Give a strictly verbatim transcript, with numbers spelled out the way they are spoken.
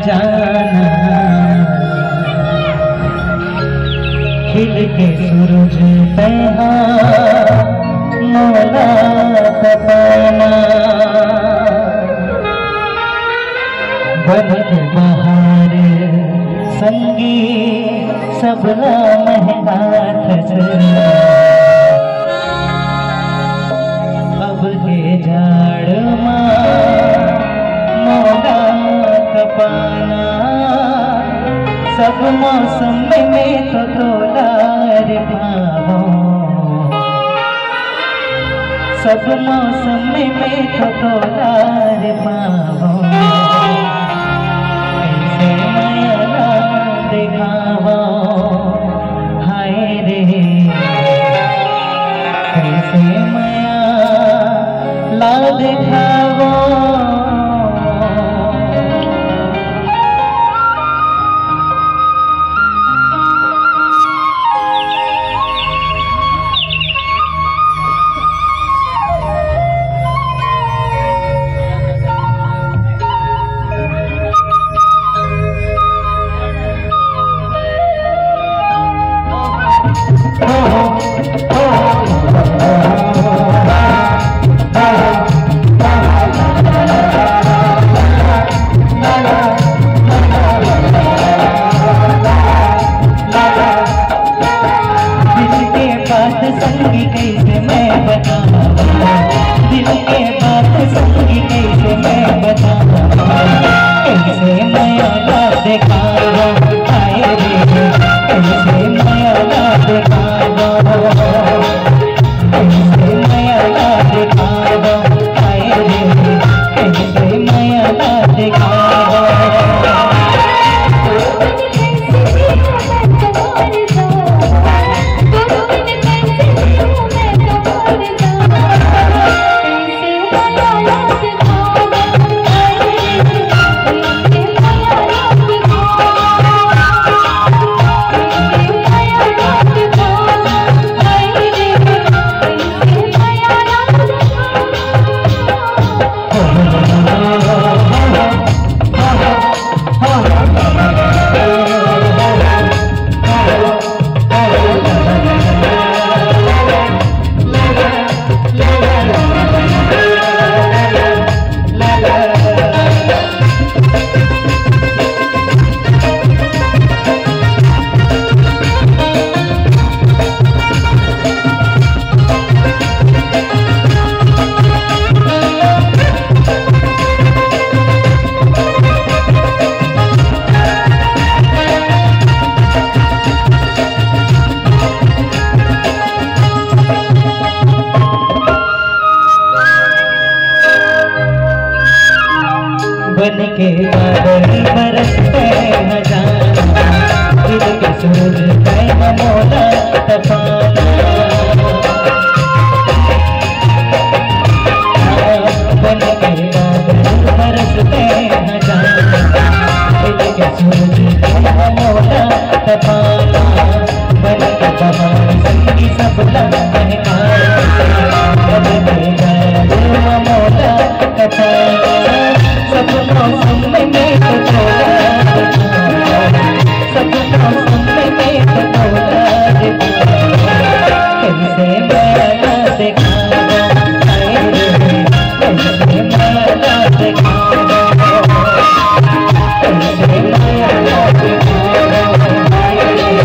जाना। खिल के सूरज तैहा मोला तपाना। बन के बहार संगी सबला महंगा थस। अब के जाड़ मा मोला तपाना। सब मौसम में मैं तो तोला रे पावो। सब मौसम में मैं तो तोला रे पावो। कैसे मया ला देखावो, हाय रे। कैसे मया ला देखावो। दिल के बात संगी कैसे मैं बताऊं, दिल के बात संगी कैसे मैं बताऊं, कैसे मया ला देखावो, हाय रे, कैसे मया ला देखावो, कैसे मया ला देखावो, हाय रे, कैसे मया ला देखावो। बन के बादल बरसते हजार, दिल के सूरज तैं मोला तपाना। बन के बादल बरसते हजार, दिल के सूरज तैं मोला तपाना। बन के बहार संगी सबला महकाना। बन के बादल मोला कथा। सब मौसम में मैं तो तोला, सब मौसम में मैं तो तोला रे। कैसे मया ला देखावो, हाय रे, कैसे मया ला देखावो, कैसे मया ला देखावो, हाय रे।